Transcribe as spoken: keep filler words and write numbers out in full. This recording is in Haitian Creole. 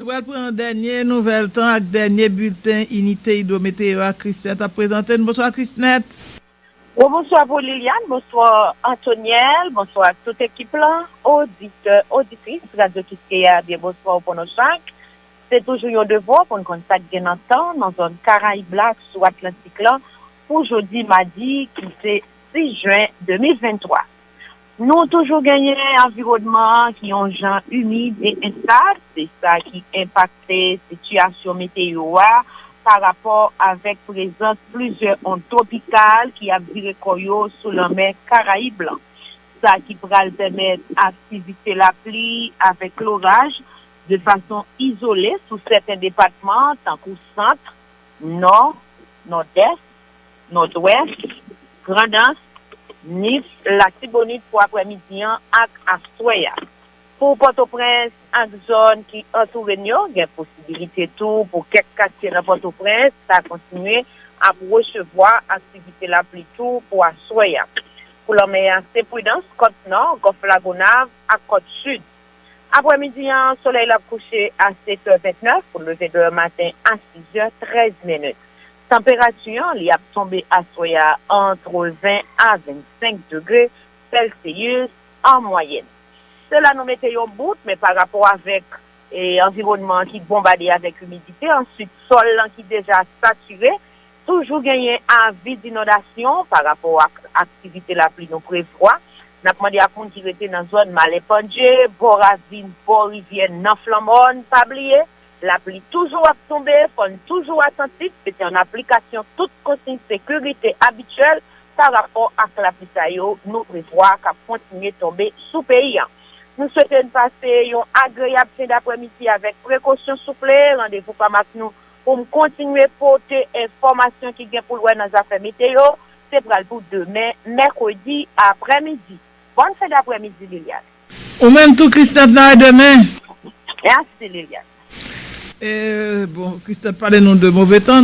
Pral pran dènye nouvèl tan ak dènye bilten Inite Idwometeo a Christian t ap prezante n. Bonswa Christian. Bon, bonswa pou Liliane, bonswa Antoniel, bonswa ak tout ekip la, oditè, oditris Radyo Kiskeya, byen bonswa pou nou chak. Se toujou yon devwa pou n konn sa k gen nan tan nan zòn Karayib la ak sou Atlantik la pou jodi madi ki se sis jen de mil venntwa. Nou toujou genyen anviwònman an ki yon jan imid e enstab, se sa ki enpakte sitiyasyon meteyo a pa rapò avèk prezans plizyè ond twopikal ki ap vire kò yo sou lanmè Karayib lan, sa ki pral pèmèt aktivite lapli avèk loraj de fason izole sou sèten depatman tankou Sant, Nò, Nòdès, Nòdwès, Grandans, Nip, Latibonit pou aprèmidi an ak aswè a. Pou Pòtoprens ak zòn ki antoure n yo, gen posibilite tou pou kèk katye nan Pòtoprens ta kontinye ap resevwa aktivite lapli tou pou aswè a. Pou lanmè a, se pridans kòt nò, Gòf Lagonav ak kòt sid. Aprèmidi an, solèy la ap kouche a sèt è vennèf pou leve demen maten a sis è trèz minit. Tanperati an, li ap tonbe aswè a antre ven a vennsenk degre Celsius an mwayèn. Se la nou mete yon bout, men pa rapò avèk e, anviwònman an ki bonbade avèk imidite, answit sòl lan ki deja satire, toujou genyen avi dinondasyon pa rapò ak aktivite lapli nou prevwa. N ap mande ak moun ki rete nan zòn Malen Pandye, bò ravin, bò rivyè nan Flanmòn, pa bliye, lapli toujou ap tonbe, fò n toujou atantif, mete an aplikasyon tout konsiy sekirite abityèl pa rapò ak lapli sa yo nou prevwa k ap kontinye tonbe sou peyi a. Nou swete n pase yon agreyab fen daprèmidi avèk prekosyon souple. Randevou pa m ak nou pou m kontinye pote enfòmasyon ki gen pou l wè nan zafè meteyo. Se pral pou demen, mèkredi, aprèmidi. Bòn fen daprèmidi, Liliane. Ou menm tou, Christian, n a wè demen. Mèsi, Liliane. E, bon, Christian pale nou de move tan.